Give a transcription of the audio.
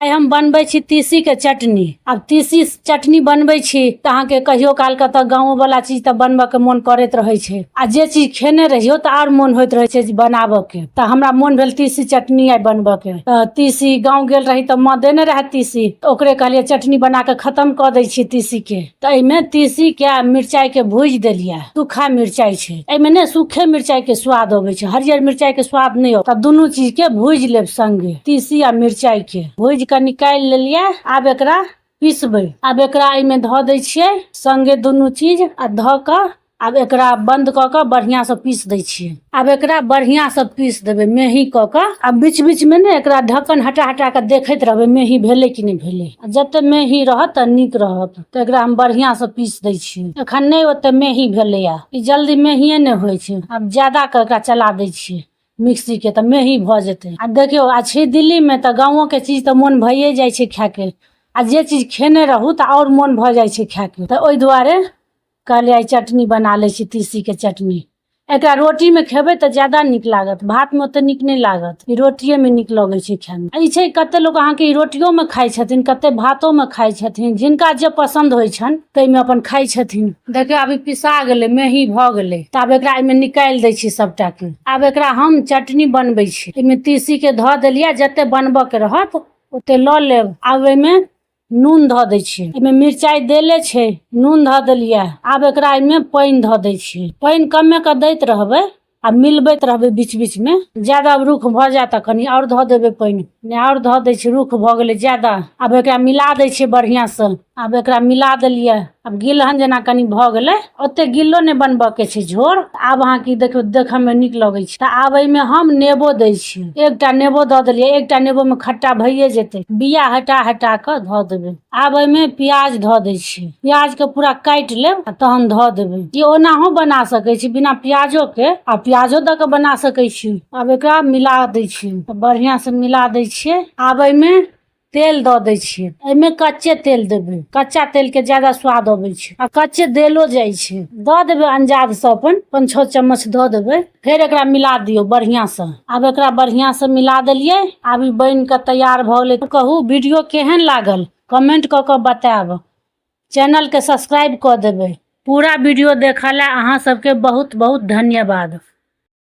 आइ हम बनबै छी तीसीके चटनी। आब तीसी चटनी बनबै छी तऽ अहाँके कहियो कालके तऽ गाँवोवला चीज तऽ बनबऽके मोन करैत रहै छै, आ जे चीज खेने रहियौ तऽ आओर मोन होइत रहै छै जे बनाबऽके। तऽ हमरा मोन भेल तीसी चटनी आइ बनबऽके। तऽ तीसी गाँव गेल रही तऽ माँ देने रहए तीसी, तऽ ओकरे कहलियै चटनी बना कऽ खतम कऽ दै छी तीसीके। तऽ एहिमे तीसीके आ मिरचाइके भूजि देलियै। सूखा मिरचाइ छै, एहिमे ने सूखे मिरचाइके स्वाद अबै छै, हरियर मिरचाइके स्वाद नहि अबै। तब दुनू चीजके भूजि लेब संगे, तीसी आ मिरचाइके भूजि कऽ निकालि लेलियै। आब एकरा पिसबै। आब एकरा एहिमे धऽ दै छियै संगे दुनू चीज, आ धऽ कऽ आब एकरा बन्द कऽ कऽ बढ़िआँसँ पीस दै छियै। आब एकरा बढ़िआँसँ पीस देबै मेही कऽ कऽ। आ बीच बीचमे ने एकरा ढक्कन हटा हटा कऽ देखैत रहबै मेही भेलै कि नहि भेलै। आ जते मेही रहत तऽ नीक रहत। तऽ एकरा हम बढ़िआँसँ पीस दै छियै। एखन नहि ओते मेही भेलैए, ई जल्दी मेहिए नहि होइ छै। आब ज्यादा कऽ एकरा चला दै छियै मिक्सीके तऽ मेही भऽ जेतै। आ देखियौ, आ छी दिल्लीमे तऽ गाँवोके चीज तऽ मोन भइए जाइ छै खायके, आ जे चीज खेने रहू तऽ आओर मोन भऽ जाइ छै खायके। तऽ ओहि दुआरे कहलियै आइ चटनी बना लै छी, तीसीके चटनी। एकरा रोटीमे खेबै तऽ ज्यादा नीक लागत, भातमे ओते नीक नहि लागत, ई रोटिएमे नीक लगै छै खायमे। ई छै कते लोक अहाँके ई रोटियोमे खाइ छथिन, कते भातोमे खाइ छथिन, जिनका जे पसन्द होइ छनि ताहिमे अपन खाइ छथिन। देखियौ, आब ई पिसा गेलै, मेही भऽ गेलै। तऽ आब एकरा एहिमे निकालि दै छी सबटाके। आब एकरा हम चटनी बनबै छी। एहिमे तीसीके धऽ देलियै, जते बनबऽके रहत ओते लऽ लेब। आब एहिमे नून धऽ दै छियै, एहिमे मिरचाइ देले छै, नून धऽ देलियै। आब एकरा एहिमे पानि धऽ दै छियै। पानि कमे कऽ दैत रहबै आ मिलबैत रहबै बीच बीचमे। ज्यादा रुख भऽ जायत तऽ कनि आओर धऽ देबै पानि, नहि आओर धऽ दै छियै। रुख भऽ गेलै ज्यादा। आब एकरा मिला दै छियै बढ़िआँसँ। आब एकरा मिला देलियै। आब गिलहन जेना कनि भऽ गेलै, ओते गिल्लो नहि बनबऽके छै झोर। आब अहाँके देखियौ, देखऽमे नीक लगै छै। तऽ आब एहिमे हम नेबो दै छियै। एकटा नेबो दऽ देलियै। एकटा नेबोमे खट्टा भइए जेतै। बिया हटा हटा कऽ धऽ देबै। आब एहिमे प्याज धऽ दै छियै। प्याजके पूरा काटि लेब आ तहन धऽ देबै। ई ओनाहो बना सकै छी बिना प्याजोके, आ प्याजो दऽ कऽ बना सकै छी। आब एकरा मिला दै छियै, बढ़िआँसँ मिला दै छियै। आब एहिमे तेल दऽ दै छियै। एहिमे कच्चे तेल देबै, कच्चा तेलके ज्यादा स्वाद अबै छै आ कच्चे देलो जाइ छै। दऽ देबै अंजादसँ अपन 5-6 चम्मच दऽ देबै। फेर एकरा मिला दियौ बढ़िआँसँ। आब एकरा बढ़िआँसँ मिला देलियै। आब ई बनि कऽ तैयार भऽ गेलै। कहू वीडियो केहन लागल, कमेंट कऽ कऽ बतायब। चैनलके सब्सक्राइब कऽ देबै। पूरा वीडियो देखऽ लए अहाँ सबके बहुत बहुत धन्यवाद।